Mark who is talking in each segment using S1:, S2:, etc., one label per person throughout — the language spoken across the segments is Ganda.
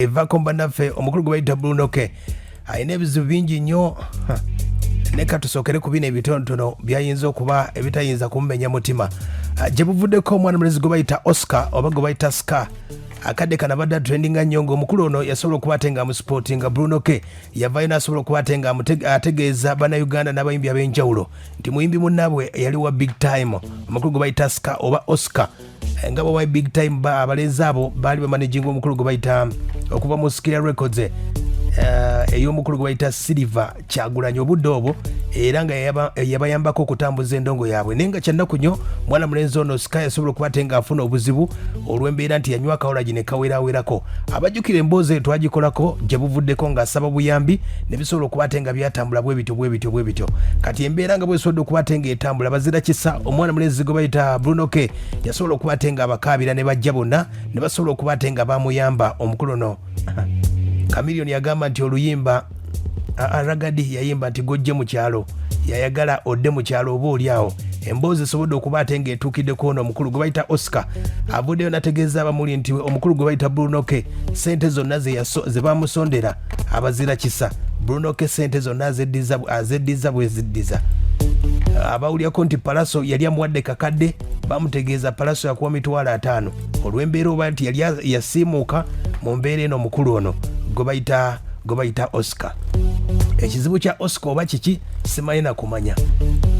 S1: Evako bannaffe, omukulu gwe bayita Bruno K alina ebizibu bingi nnyo. Ne katusookere ku bino ebitonotono byayinza okuba ebitayinza kumumenya mutima. Gye buvuddeko, omwana mulezi gwe bayita Oscar oba gwe bayita Scar, akadde kano abadde atrendinga nnyo, ng'omukulu ono yasobola okuba ate nga amusupportinga. Bruno K yavaayo n'asobola okuba ate nga ategeeza Bannayuganda n'abayimbi ab'enjawulo nti muyimbi munnaabwe yali wa Big Time, omukulu gwe bayita Scar oba Oscar, nga bwe Big Time abalenzi abo baali bamanaginga omukulu gwe bayita okuva mu Skira Records, ey'omukulu gwe bayita Silver Kyagulanyi obudde obwo, era nga yabayambako okutambuza endongo yaabwe. Naye nga kyannaku nnyo, mwana mulenzi ono Sky asobola okuba ate ng'afuna obuzibu olw'embeera nti yanywa akawalagi ne kawerawerako. Abajjukira emboozi eyo twagikolako gye buvuddeko, ng'asaba buyambi ne bisobola okuba ate nga byatambula bwe bityo bwe bityo bwe bityo. Kati embeera nga bwesobodde okuba ate ng'etambula, bazira kisa, omwana mulenzi gwe bayita Bruno K yasobola okuba ate nga abakaabira ne bajja bonna ne basobola okuba ate nga bamuyamba. Omukulu ono Chameleone yagamba nti oluyimba Ragga Dee yayimba nti gojje mu kyalo, yayagala odde mu kyalo, oba oli awo emboozi esobodde okuba ate ng'etuukidde ku ono omukulu gwe bayita Oscar. Avuddeyo nategeeza abamuli nti omukulu gwe bayita Bruno K sente zonna ze bamusondera, abazira kisa, Bruno K sente zonna azeddiza bweziddiza. Abawulyako nti Pallaso yali amuwadde kakadde, bamutegeeza Pallaso yakuwa 50,000 olw'embeera oba nti yali yasiimuuka mu mbeera eno. Omukulu ono gwe bayita Oscar, ekizibu kya Oscar oba kiki simanyi nakumanya.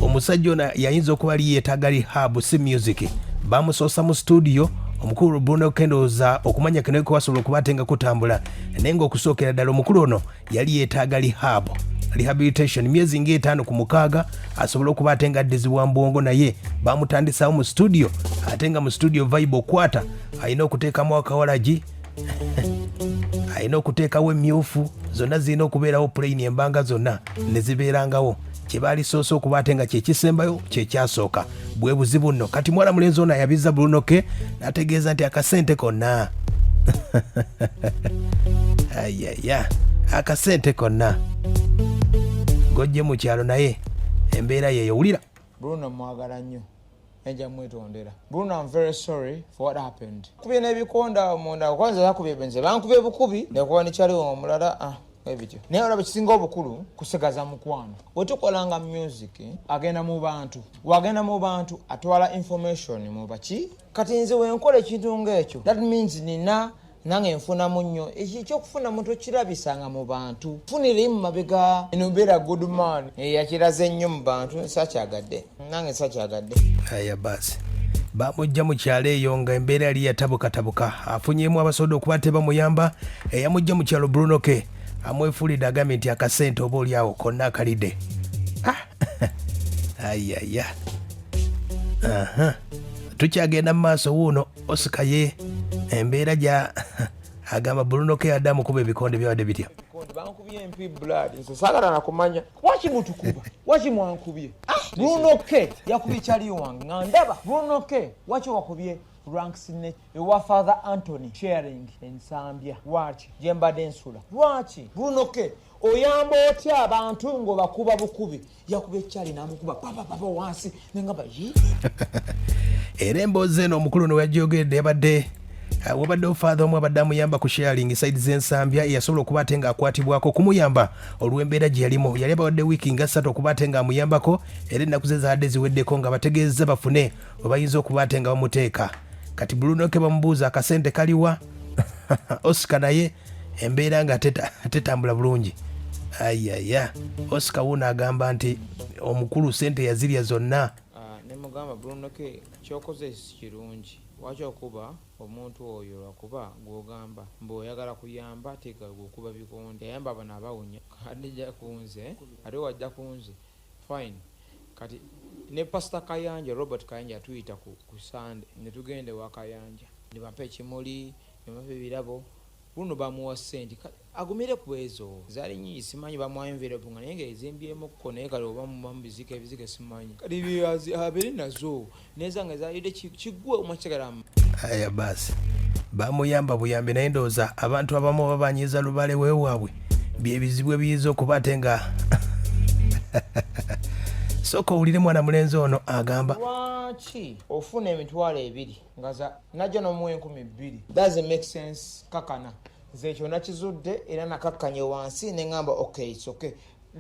S1: Omusajja ono yayinza okuba ali yeetaaga rehab, si music. Bamusoosa mu studio omukulu Bruno K, ndowooza okumanya kino kwasobola okuba ate nga kutambula, naye ng'okusookera ddala omukulu ono yali yeetaaga rehab, rehabilitation, myezi nga 5 ku 6 asobole okuba ate nga addizibwa mu bwongo. Naye bamutandisawo mu studio, ate nga mu studio vibe okwata alina okuteekamu akawalagi, alina okuteekawo emyufu, zonna zirina okubeerawo, plain embanga zonna ne zibeerangawo. Kyebaalisoose okuba ate nga kyekisembayo kyekyasooka, bwe buzibu nno. Kati mwana mulenzi ono ayabiza Bruno K n'ategeeza nti akasente konna, ayaya, akasente konna gojje mu kyalo, naye embeera yeeyo wulira.
S2: Bruno mwagala nnyo, enja mwetondera. Bruno, I'm very sorry for what happened. Kubye n'ebikonda munda, kwanza yakubye, nze bankubye bukubi nekuba nekyaliwo omulala, ah, ebityo. Naye olaba ekisinga obukulu kusigaza mukwano. Bwe tukolanga music, agenda mu bantu, wagenda mu bantu atwala information mu baki. Kati nze wenkola ekintu ngaekyo, that means nina nange nfunamu nnyo. Ekyo ekyokufunamu tokirabisanga mu bantu, funire mu mabega. Eno mbeera good man yakiraze nnyo mu bantu, sakyagadde, nange sakyagadde.
S1: Aya basi, bamujja mu kyalo eyo nga embeera yali yatabukatabuka, afunyemu abasobodde okuba tebamuyamba. Eyamujja mu kyalo Bruno K amwefuulidde, agambye nti akasente oba oli awo konna akalidde. Ah! Ayaya, aha, tukyagenda mu maaso. Wuuno Oscar, ye embeera gya agamba Bruno K adde amukuba ebikonde byabadde bitya?
S2: Ebikonde bankubye empi, blood, nze saagala nakumanya waki mutukuba, waki mwankubye. Bruno K yakubye kyali wange nga ndaba. Bruno K, waki wakubye Ranksne ewa Father Anthony Sharing Ensambya? Lwaki gyembadde nsula? Lwaki Bruno K oyamba otya abantu ng'obakuba bukubi? Yakuba ekyali n'amukuba papapapa wansi, nengamba yi.
S1: Era emboozi eno omukulu no yagyogeredde, yabadde wabaddewo father omu abadde amuyamba ku Sharing side z'Ensambya, yasobola okuba ate ng'akwatibwako okumuyamba olw'embeera gye yalimu. Yali abawadde wiiki nga 3 okuba ate ng'amuyambako, era ennaku ze zaadde ziweddeko nga bategeezza bafune we bayinza okuba ate nga bamuteeka. Kati Bruno K bamubuuza akasente kaliwa? Oscar naye embeera nga tetambula bulungi. Ayaya, Oscar wuuno agamba nti omukulu sente yazirya zonna.
S2: Ah, ne mugamba, Bruno K, kyokoze si kirungi. Lwaki okuba omuntu oyo? Lwakuba gwogamba mbu oyagala kuyamba, teeka gwokuba bikonde. Yayamba bano abawunya, kati kunze ate wajja kunze. Fine. Kati ne Pastor Kayanja, Robert Kayanja, atuyita ku Sunday ne tugenda ewa Kayanja, ne bampa ekimuli, ne bampa ebirabo. Bruno bamuwa sente agumire ku ezo, zaali nyingi, simanyi bamuwa envelope nga naye nga ezimbyemukko, naye kale oba mubamu bizike ebizike, simanyi kati abeere nazo nezange zalidde kiggwe omwakigala.
S1: Aya basi, bamuyamba buyambi, naye ndowooza abantu abamu babanyiiza lubale weewaabwe, byebizibu ebiyinza okuba ate nga sooka owulire mwana mulenzi ono agamba.
S2: Lwaki ofuna 20,000 nga za najja n'omuwa 2,000? Doesn't make sense. Kakana. Nze ekyo nakizudde era nakakkanye wansi ne ŋŋamba okay, it's okay.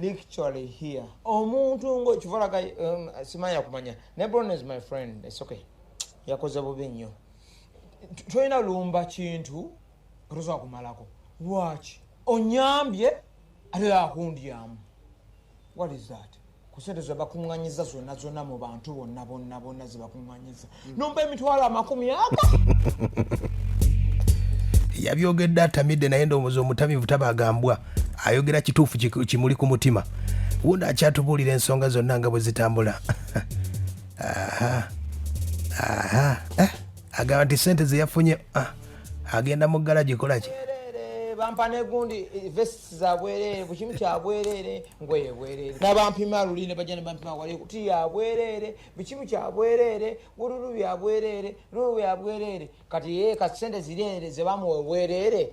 S2: Literally here omuntu ngo kivalaga simanya kumanya ne Bruno is my friend, it's okay. Yakoze bubi nnyo. Tolina lumba kintu tosobola kumalako. Lwaki onyambye ate yakundyamu? What is that? Ku sente ze bakuŋŋanyiza zonna zonna mu bantu bonna bonna bonna ze bakuŋŋanyiza, nompa emitwalo 40.
S1: Yabyogedde atamidde, naye ndowooza omutamivu tabagambwa, ayogera kituufu kimuli ku mutima. Wuno akyatubuulira ensonga zonna nga bwe zitambula. Aha, aha, eh, agamba nti sente ze yafunye, ah, agenda mu galagi kolaki.
S2: Bwereere, bampa negundi vest za bwereere, bukimu kya bwereere, ngoye bwereere, nabampima luli ne bajja ne bampima wali ti ya bwereere, bikimu kya bwereere, wululu bya bwereere, lulu bya bwereere. Kati ye kati sente ziri ze bamuwa bwereere,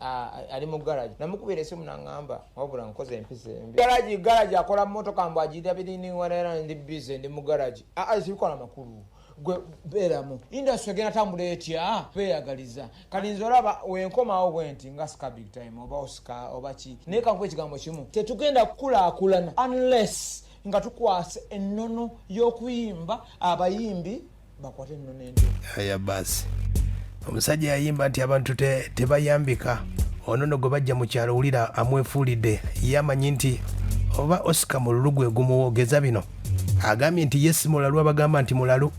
S2: ali mu garagi. Namukubira esimu naŋŋamba wabula nkoze empisa embi. Garagi, garagi akola mmotoka mbu agirabiriniwanera, ndi busy, ndi mu garagi. Aa, sibikola makulu. Gwe beeramu industry egenda tambula etya? Beeyagaliza. Kati nze olaba wenkomawo bwe nti nga Scar Big Time oba Oscar oba ki, naye kankuwa ekigambo kimu: tetugenda kukulaakulana unless nga tukwasa ennono y'okuyimba, abayimbi bakwate ennono entuufu.
S1: Aya basi, omusajja yayimba nti abantu tebayambika. Ono no gwe bajja mu kyalo, wulira amwefuulidde ye amanyi nti oba Oscar mululu gwe gumuwogeza bino. Agambye nti ye si mulalu, abagamba nti mulalu,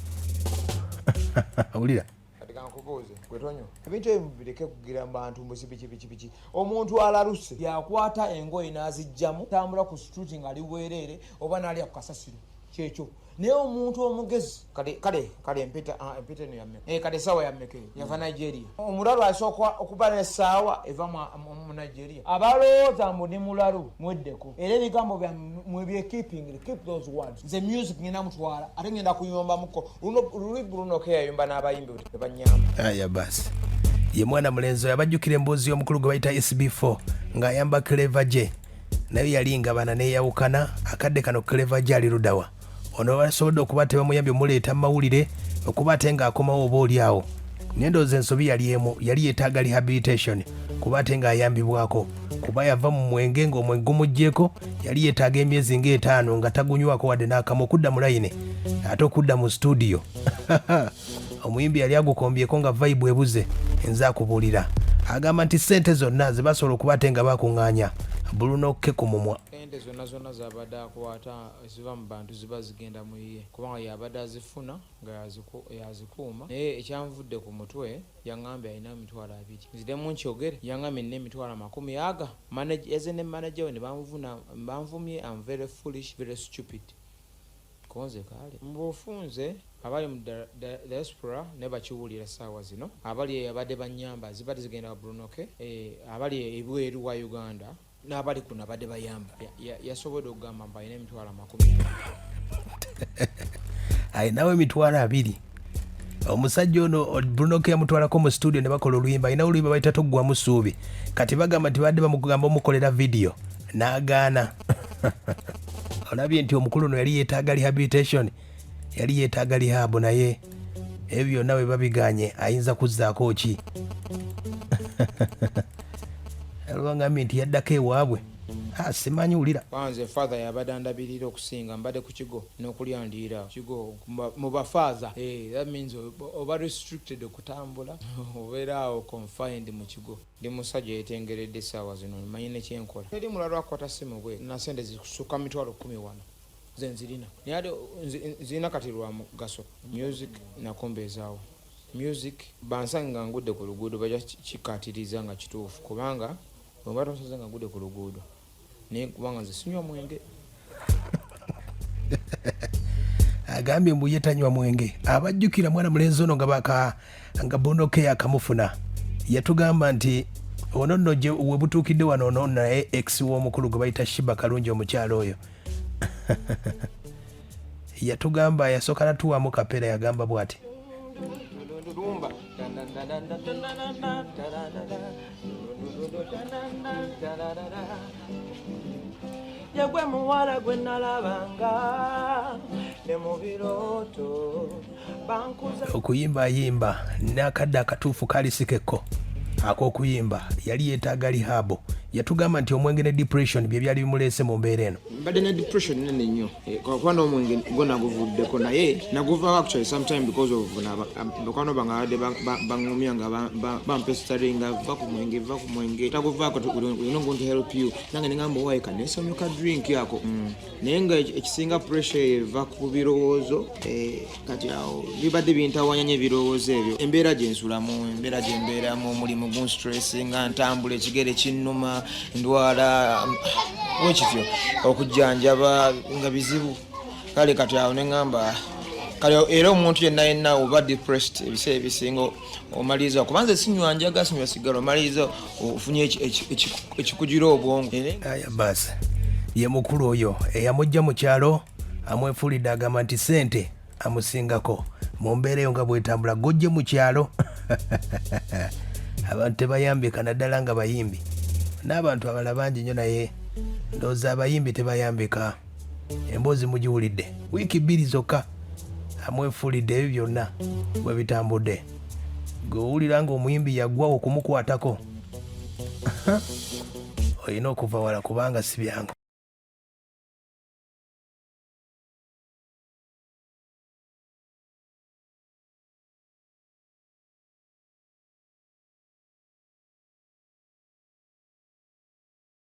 S1: wulira.
S2: Kati kankubuuze, gwe tonywa ebintu ebyo bireke kugira mu bantu mbusi biki biki biki. Omuntu alaluse yakwata engoye n'azijjamu, tambula ku street ng'ali bwereere oba n'alya ku kasasiro, kyekyo. Naye omuntu omugezi kale kale kale empeta, ah, empeta eno yammeka? Eh, kale essaawa yammeka eyo yava Nigeria. Omulalu asooka okuba n'essaawa eva mu Nigeria. Abalowooza mbu ndi mulalu, mweddeko, era ebigambo byammwe byekeeping, keep those words. Nze music ngenda mutwala, ate ngenda kuyombamuko luno luli. Bruno K yayomba n'abayimbi tebanyamba.
S1: Aya basi, ye mwana mulenzi oyo abajjukira emboozi y'omukulu gwe bayita SB4 ng'ayamba Clever J, naye yali ngabana neyawukana. Akadde kano Clever J ali ludawa? Ono basobodde okuba tebamuyambye muleeta mu mawulire okuba ate ng'akomawo oba oli awo, naye ndowooza ensobi yali emu, yali yeetaaga rehabilitation kuba ate ng'ayambibwako, kuba yava mu mwenge ng'omwenge gumuggyeko. Yali yeetaaga emyezi ng'etaano nga tagunywako wadde n'akamu okudda mu layini ate okudda mu studio. Omuyimbi yali agukombyeko nga vibe ebuze. Nze akubuulira, agamba nti ssente zonna ze basobola okuba ate nga bakuŋŋaanya, Bruno K ku mumwa.
S2: Sente zonna zonna zabadde akwata ziva mu bantu ziba zigenda mu ye, kubanga yabadde azifuna nga yazikuuma. Naye ekyanvudde ku mutwe, yaŋŋambye alina 20,000. Nziremu nkyogere, yaŋŋambye nina emitwalo amakumi aga. Yaze ne manager we ne banvuna, banvumye. Am very foolish, very stupid. Konze kale mubufunze abali mu diaspora ne bakiwulira saawa zino, abali eyo abadde banyamba zibadde zigenda wa Bruno K, abali ebweru wa Uganda n'abali kuno abadde bayamba. Yasobodde okugamba mbu alina emitwalo 20.
S1: Alinawo 20,000. Omusajja ono Bruno K yamutwalako mu studio ne bakola oluyimba. Alinawo oluyimba bayita Toggwamu Ssuubi. Kati bagamba nti badde bamugamba omukolera vidiyo n'agaana. Olabye nti omukulu ono yali yeetaaga rehabilitation, yali yeetaaga rehab, naye ebyo byonna bwe babiganye ayinza kuzzaako ki? Alubangambye nti yaddako ewaabwe. Ah, simanyi, wulira.
S2: Kwanze father yabadde andabirira okusinga. Mbadde ku kigo n'okulya ndiira kigo mu bafather. Eh, that means oba restricted okutambula, obeera awo confined mu kigo. Ndi musajja yetengeredde essaawa zino, manyi nekyenkola. Teri mulala akwata simu bwe na sente zisukka 10,000 wano. Nze nzirina, naye ate nzirina kati lwa mugaso. Music nakumbeezaawo music. Bansange nga ngudde ku luguudo, bajja kikkaatiriza nga kituufu, kubanga bwemba tonsaze nga ngudde ku luguudo, naye kubanga nze sinywa mwenge.
S1: Agambye mbu ye tanywa mwenge. Abajjukira mwana mulenzi ono nga baka nga Bruno K akamufuna, yatugamba nti ono nno we butuukidde wano, ono naye ex w'omukulu gwe bayita Sheebah Kalungi. Omukyalo oyo yatugamba yasooka natuwamu kapeera, yagamba bw'ati:
S2: Rumba. Yagwe muwala gwe nalabanga ne mu birooto bankuza.
S1: Okuyimba ayimba n'akadde akatuufu kaali sikekko. Ak'okuyimba yali yeetaaga rehab. Yatugamba nti omwenge ne depression bye byali bimuleese mu mbeera eno.
S2: Mbadde ne depression nene nnyo, kuba n'omwenge gwo naguvuddeko, naye naguvaako actually sometime because of bakwano bange abadde baŋŋumya nga bampesteringa, "Va ku mwenge, va ku mwenge, taguvaako, we're not going to help you." Nange nengamba, "Owaye kanesanyuka drink ako." Naye nga ekisinga pressure eyo eva ku birowoozo. Kati awo bibadde bintawanya nnyo ebirowoozo ebyo, embeera gyensulamu, embeera gyembeeramu, omulimu gunstress, nga ntambula ekigere kinnuma, ndwala bwekityo, okujjanjaba nga bizibu. Kale kati awo neŋŋamba, kale era omuntu yenna yenna oba depressed, ebiseera ebisinga omaliriza, kubanze sinywa njaga, sinywa sigala, omaliriza ofunye ekikugira obwongo.
S1: Aya basi, ye mukulu oyo eyamujja mu kyalo amwefuulidde, agamba nti sente amusingako mu mbeera eyo nga bwetambula. Gojje mu kyalo, abantu tebayambika, naddala nga bayimbi n'abantu abalala bangi nnyo, naye ndowooza abayimbi tebayambika. Emboozi mugiwulidde, wiiki 2 zokka amwefuulidde ebyo byonna bwe bitambudde. Gwe owulira ng'omuyimbi yaggwa okumukwatako, olina okuva wala kubanga si byangu.